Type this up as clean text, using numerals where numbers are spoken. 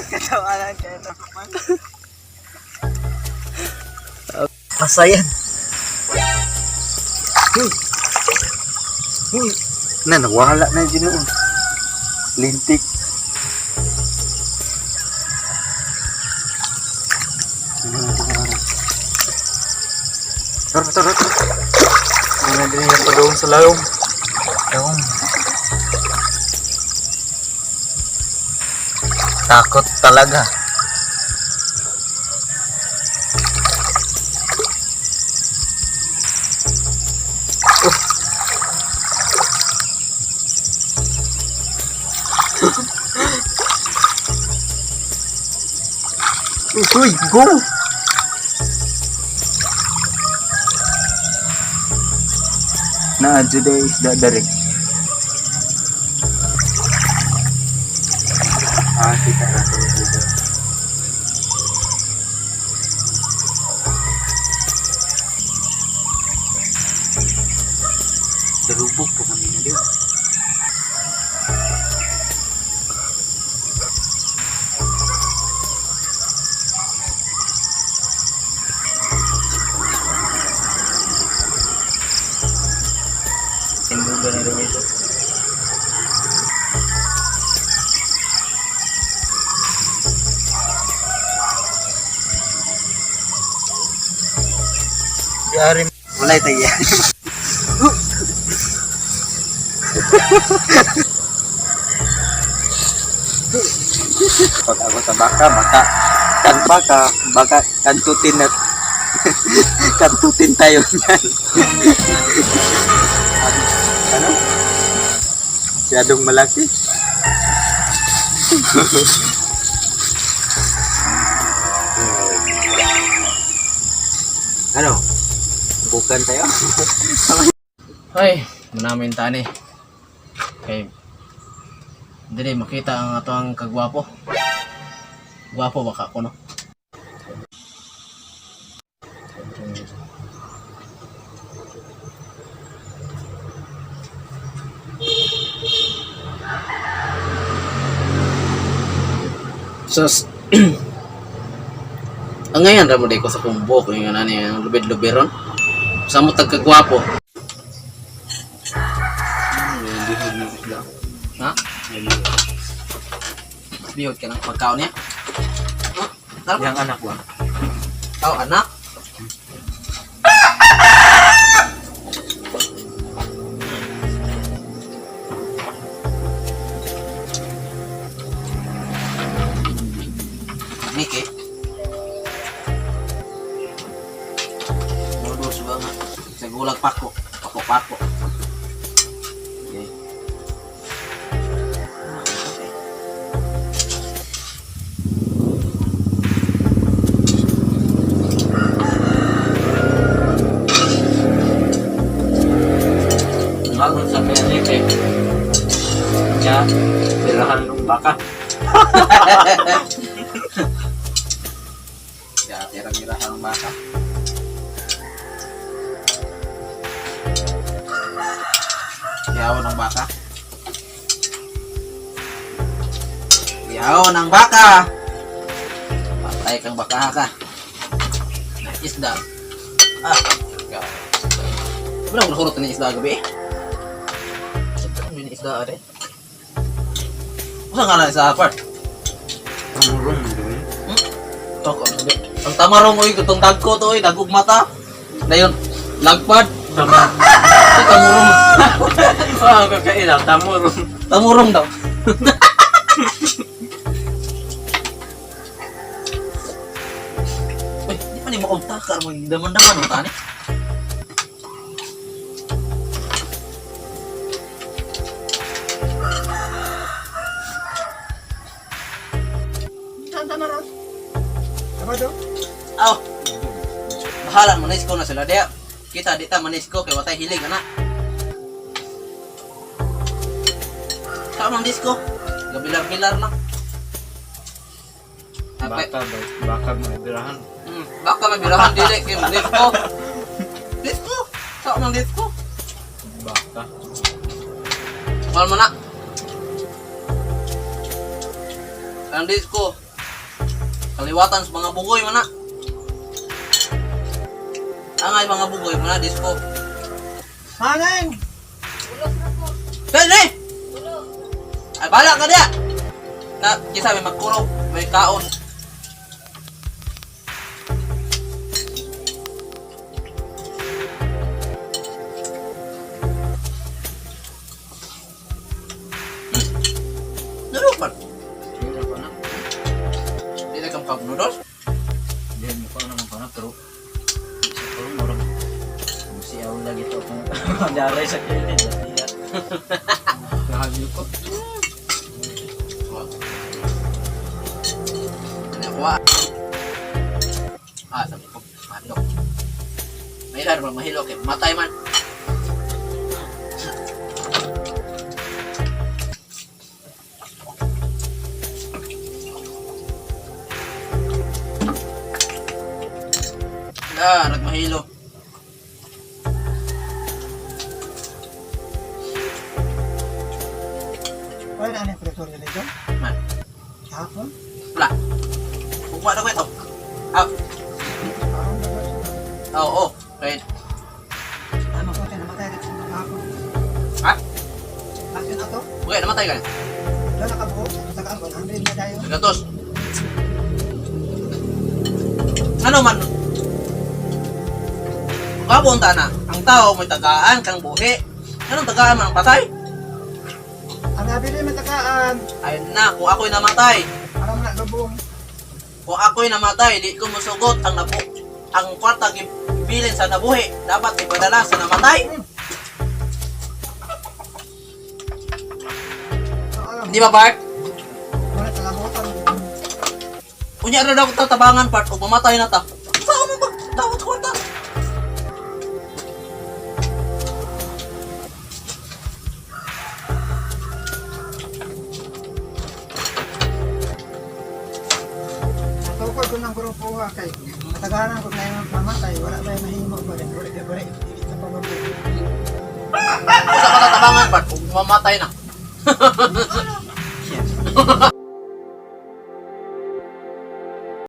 Katawanan kayo na man. Masayan. Huy. Huy. Na, nawala na yun noon. Lintik. Ano na ito ka. Tara, tara, tara. Ano din yung padung sa layong. Yung. Takot talaga. Oh. Uy, go! Na juday isda dari. Ah, kita na to dito. Darubog po kami na diyo. Tindugan na rin ito. Yari. Wala tayo. Pag ako sa baka, baka kan baka, baka kantutin na kantutin tayo niyan. Ano? Masyadong malaki. Ano? Bukan tayo? Ay, manamin tani. Kay dili makita ang ato ang kagwapo. Gwapo baka ko, no. So, ang ngayon ra mo day ko sa kumbo ko yung ano yung lubid-lubiron. Sa mo tagkagwapo. Ha? Bihot ka ng pagkaon niya? Ha? Tara. Yang anak ba? Oh, anak. Niki. Noodles ba nga? Sa gulag pako. Pako-pako. Okay. Bago sa Benedict eh. Niya, tirahan ng baka. Kaya tirang-irahan ang baka. Ihaw ng baka. Ihaw ng baka! Patay kang baka ka. Na isda. Ah, ikaw. Wala akong nahurot na ng isda gabi eh. Ano yung isda ate? Saan nga na isa part? Tamurong doon. Tok, ang sabi. Ang tamarong oy, gutong dagko to oy, dagog mata. Dayon, lagpad. Tama. Ay, tamurong. Ah, kakailang, tamurong. Tamurong daw. Uy, di pa ni maunta ka mo daman-daman mo tani. Aw. Bahala manisko na sila diya. Kita di ta manisko kay watay hilig ana. Ka man disco. Gabilar-bilar lang. Baka ba? Baka may birahan. Baka may birahan dili kay lift ko. Lift ko. Sa nang lift ko. Baka. Mahal mo na. Ang lift ko. Kaliwatan sa mga bugoy mo na. Angay mga bugoy mo na disco. Hanan! Dali! Ay bala ka diya. Na kisa may magkurog, may kaon. Noodles man. Bira pa na. Di na kang cup noodles. Hindi mo ko naman ko na pero sa ko murag siyaw lagi to kung daray sa kilid. Iya. Kahagyo ko. Ano ako ah. Ah, sabi ko, mahilok. Mahilok man, mahilok eh. Matay man. Ah, nagmahilo. Wala na ang Pretoria nito. Man, Hapon. wala. Ugma na ko ito. Ah, oo, oh, right. Tama ko namatay na hapon. Ha? Bakit na to? Okay, namatay ka na. Wala nakabuo. Sa kaan 100 na tayo. Gatos. Ano man? Kapunta na. Ang tao may tagaan kang buhi. Anong tagaan man ang patay? Ang nabili matakaan. Ayun na, kung ako'y namatay, Aram na lubong. kung ako'y namatay, di ko musugot ang nabu ang kwarta gibilin sa nabuhi. Dapat ipadala sa namatay. Oo. Di ba, Bart? Wala talabutan. Unya ra daw tatabangan, Bart, ug mamatay na ta. Saan mo ba? Dawat kwarta. Natukod ko ng grupo ha kay matagalan ko na yung mamatay. Wala ba yung mahimo ba? Wala ba wala dili sa pamamagitan. Sa ka tatabangan, Bart, ug mamatay na.